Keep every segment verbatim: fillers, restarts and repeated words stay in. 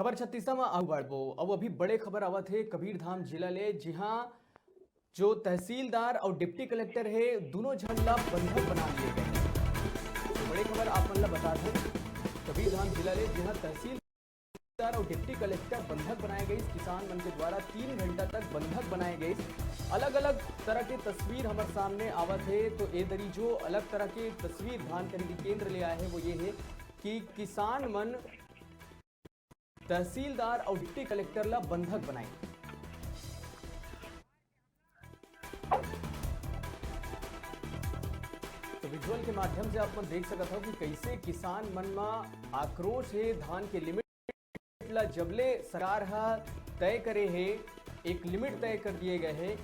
खबर छत्तीसा म आगू बढ़बो। अब अभी बड़े खबर आवत हे कबीरधाम जिला ले, जिहां जो तहसीलदार अउ डिप्टी कलेक्टर हे, दोनों झन ला बंधक बना लिए गए। तो बड़े खबर आप मन ला बता दें, कबीरधाम जिला ले, जिहां तहसीलदार अउ डिप्टी कलेक्टर बंधक बनाए गए। किसान मन के द्वारा तीन घंटा तक बंधक बनाए गए। अलग-अलग तरह के तस्वीर हमर सामने आवत हे। तो ए दरी जो अलग तरह के तस्वीर धान खरीदी केंद्र ले आए हे, वो ये हे कि किसान मन तहसीलदार अउ डिप्टी कलेक्टर ला बंधक बनाए। तो विजुअल के माध्यम से आप मन देख सकत हो कि कैसे किसान मन म आक्रोश हे। धान के लिमिट ला जबले सरकार ह तय करे हे, एक लिमिट तय कर दिए गए हे,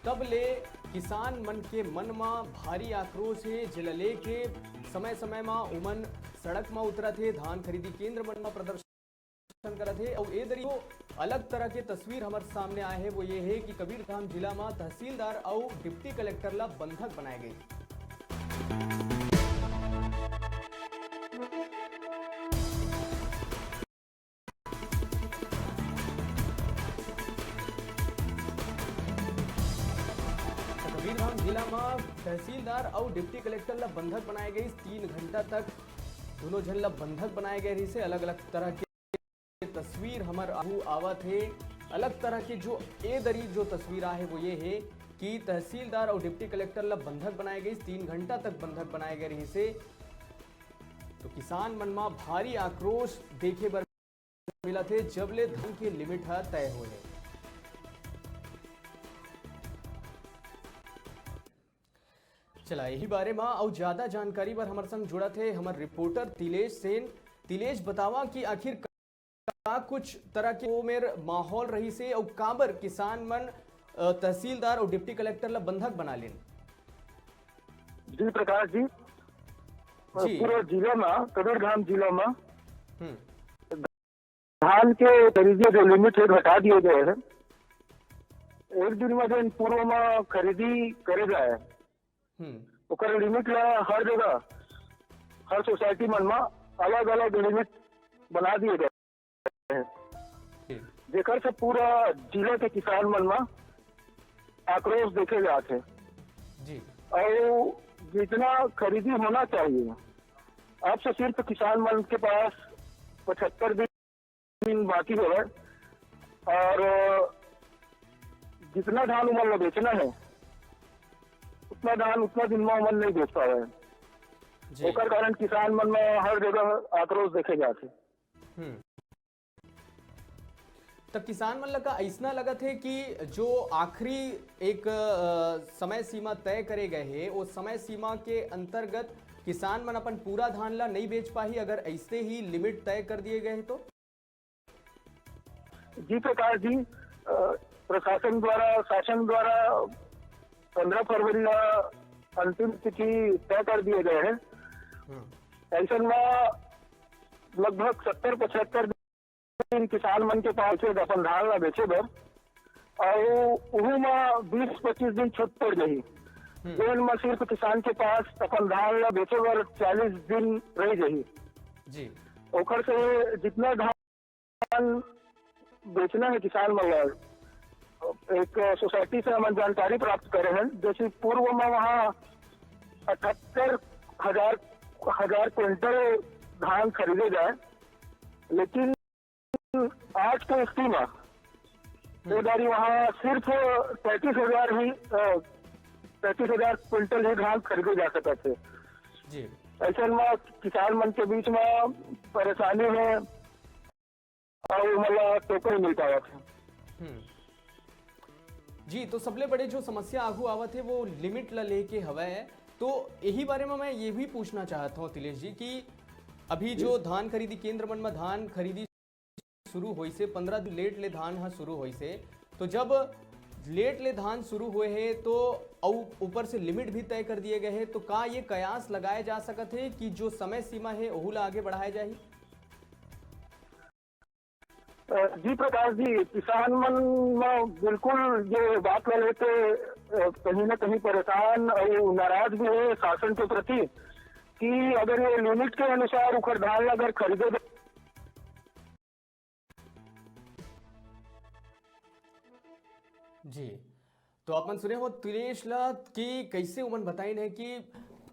तब ले किसान मन के मन म भारी आक्रोश हे, जेला लेके समय-समय म उमन सड़क म उतरत हे, धान खरीदी केंद्र मन म प्रदर्शन करत हे। अउ ए दरी जो अलग तरह के तस्वीर हमर सामने आए हे, वो ये हे कि कबीरधाम जिला म तहसीलदार अउ डिप्टी कलेक्टर ला बंधक बनाए गए। कबीरधाम जिला म तहसीलदार अउ डिप्टी कलेक्टर ला बंधक बनाए गइस। तीन घंटा तक दोनों झन ला बंधक बनाए गए रहिसे। अलग-अलग तरह के तस्वीर हमर आगू आवत हे। अलग तरह के जो ए दरी जो तस्वीर आहे, वो ये हे कि तहसीलदार अउ डिप्टी कलेक्टर ला बंधक बनाए गइस। तीन घंटा तक बंधक बनाए गए रहिसे। तो किसान मन म भारी आक्रोश देखे बर मिलत हे, जब ले धान के लिमिट ह तय होए हे। चला, यही बारे म अउ ज्यादा जानकारी बर हमर संग जुड़त हे हमर रिपोर्टर तिलेश सेन। तिलेश, बतावा कि आखिर का कुछ तरह के ओ मेर माहौल रहिसे अउ काबर किसान मन, अ, तहसीलदार अउ डिप्टी कलेक्टर ला बंधक बना लेन? जी प्रकाश जी, जी। पूरा जिला म, कबीरधाम जिला म हम्म। धान के खरीदी जो लिमिट हे, घटा दिए गए हे। एक दिन म जो पूर्व म खरीदी करे जाए, हम्म। ओकर लिमिट ला हर जगह, हर सोसाइटी मन म अलग-अलग लिमिट बना दिए गए हे, जी। जेकर से पूरा जिला के किसान मन म आक्रोश देखे जात हे। जी। अउ जितना खरीदी होना चाहिए, अब से सिर्फ किसान मन के पास पचहत्तर दिन बाकी हवय और जितना धान उमन ला बेचना हे, उतना धान उतना दिन म उमन नहीं बेच पावय। जी। ओकर कारण किसान मन म हर जगह आक्रोश देखे जात हे। हम्म। त किसान मन ला का अइसना लगत हे कि जो आखिरी एक, अ, समय सीमा तय करे गए हे, ओ समय सीमा के अंतर्गत किसान मन अपन पूरा धान ला नहीं बेच पाही, अगर ऐसे ही लिमिट तय कर दिए गए हे तो? जी प्रकाश जी, अ, प्रशासन द्वारा, शासन द्वारा पंद्रह फरवरी ला अंतिम तिथि तय कर दिए गए हे। हम्म। ऐसन म लगभग सत्तर पचहत्तर दिन किसान मन के पास हे अपन धान ला बेचे बर, अउ उहू म बीस पच्चीस दिन छूट पड़ जाही, हम्म। जेन म सिर्फ किसान के पास अपन धान ला बेचे बर चालीस दिन रह जाही। जी। ओकर से जितना धान बेचना हे किसान मन ला, एक सोसाइटी से हमन जानकारी प्राप्त करे हन, जैसे पूर्व म वहाँ अठहत्तर हजार, हजार क्विंटल धान खरीदे जाए, लेकिन आज के स्थिति म हम्म। ये बारी वहाँ सिर्फ पैंतीस हजार ही, अ, पैंतीस हजार क्विंटल ही धान खरीदे जा सकत हे। जी। ऐसन म किसान मन के बीच म परेशानी हे अउ ओमन ला टोकन मिल पावत हे। हम्म। जी, तो सबले बड़े जो समस्या आगू आवत हे, वो लिमिट ला लेके हवय। तो यही बारे में मैं ये भी पूछना चाहत हूँ, तिलेश जी, कि अभी जी। जो धान खरीदी केंद्र मन में धान खरीदी शुरू होइसे, पंद्रह दिन लेट ले धान ह शुरू होइसे, तो जब लेट ले धान शुरू हुए हे, तो अउ ऊपर से लिमिट भी तय कर दिए गए हे, तो का ये कयास लगाए जा सकत हे कि जो समय सीमा हे, ओहू ला आगे बढ़ाए जाही? अ, जी प्रकाश जी, किसान मन म बिल्कुल ये बात ल लेके, अ, कहीं ना कहीं परेशान अउ नाराज भी हे शासन के प्रति कि अगर ये लिमिट के अनुसार उखर धान ला अगर खरीदे जी, तो आप मन सुने हो तिलेश ला कि कैसे उमन बताइन हे कि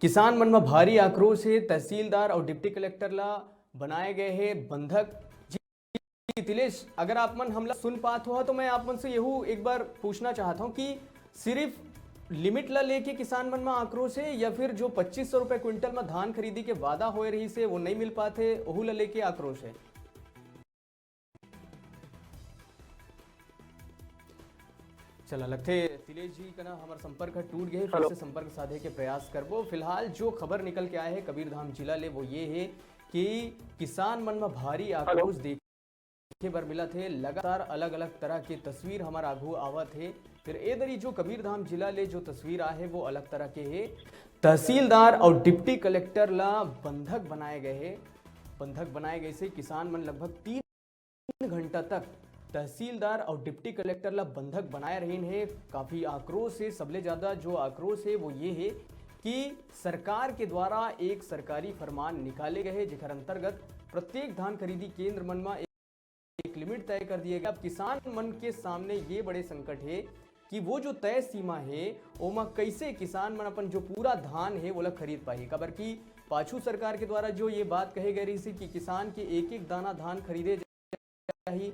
किसान मन म भारी आक्रोश हे, तहसीलदार और डिप्टी कलेक्टर ला बनाए गए हे बंधक। जी तिलेश, अगर आप मन हमला सुन पात हो तो मैं आप मन से यहू एक बार पूछना चाहता हूँ कि सिर्फ लिमिट ला लेके किसान मन म आक्रोश हे या फिर जो पच्चीस सौ रुपए क्विंटल म धान खरीदी के वादा होए रहिस हे वो नहीं मिल पात हे, ओहू ला लेके आक्रोश हे? चला लगथे तिलेश जी कना हमर संपर्क ह टूट गए, फिर से संपर्क साधे के प्रयास करबो। फिलहाल जो खबर निकल के आए हे कबीरधाम जिला ले वो ये हे कि किसान मन म भारी आक्रोश देखे बर मिलत हे। लगातार अलग-अलग तरह के तस्वीर हमर आघू आवत हे। फिर ए दरी जो कबीरधाम जिला ले जो तस्वीर आए हे वो अलग तरह के हे। तहसीलदार और डिप्टी कलेक्टर ला बंधक बनाए गए हे। बंधक बनाए गए से किसान मन लगभग तीन घंटा तक तहसीलदार और डिप्टी कलेक्टर ला बंधक बनाए रहिन हे। काफी आक्रोश हे। सबले ज्यादा जो आक्रोश हे वो ये हे कि सरकार के द्वारा एक सरकारी फरमान निकाले गए हे, जेकर अंतर्गत प्रत्येक धान खरीदी केंद्र मन म एक लिमिट तय कर दिए गए। अब किसान मन के सामने ये बड़े संकट हे कि वो जो तय सीमा हे ओमा कैसे किसान मन अपन जो पूरा धान हे ओला खरीद पाही, काबर कि पाछू सरकार के द्वारा जो ये बात कहे गए रहिस हे कि किसान के एक एक दाना धान खरीदे जाही,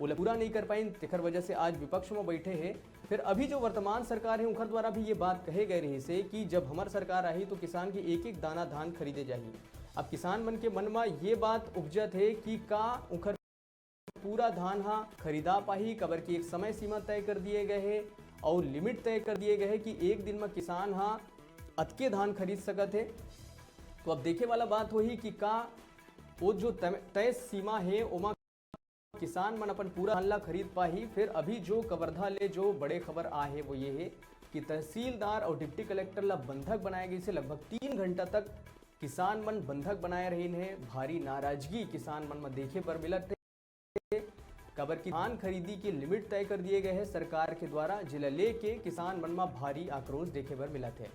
ओला पूरा नहीं कर पाइन, तेखर वजह से आज विपक्ष में बैठे हे। फिर अभी जो वर्तमान सरकार हे उनकर द्वारा भी ये बात कहे गए रहिस हे कि जब हमर सरकार आही तो किसान के एक एक दाना धान खरीदे जाही। अब किसान मन के मन में ये बात उपजत हे कि का उनकर पूरा धान हा खरीदा पाही, काबर कि एक समय सीमा तय कर दिए गए हे और लिमिट तय कर दिए गए हे कि एक दिन में किसान हा अतके धान खरीद सकत हे। तो अब देखे वाला बात होही कि का वो जो तय, तय सीमा हे ओमा किसान मन अपन पूरा धान ला खरीद पाही। फिर अभी जो कवर्धा ले जो बड़े खबर आए हे वो ये हे कि तहसीलदार और डिप्टी कलेक्टर ला बंधक बनाए गए से लगभग तीन घंटा तक किसान मन बंधक बनाए रहिन हे। भारी नाराजगी किसान मन म देखे बर मिलत हे, काबर कि धान खरीदी के लिमिट तय कर दिए गए हे सरकार के द्वारा, जेला लेके किसान मन म भारी आक्रोश देखे बर मिलत हे।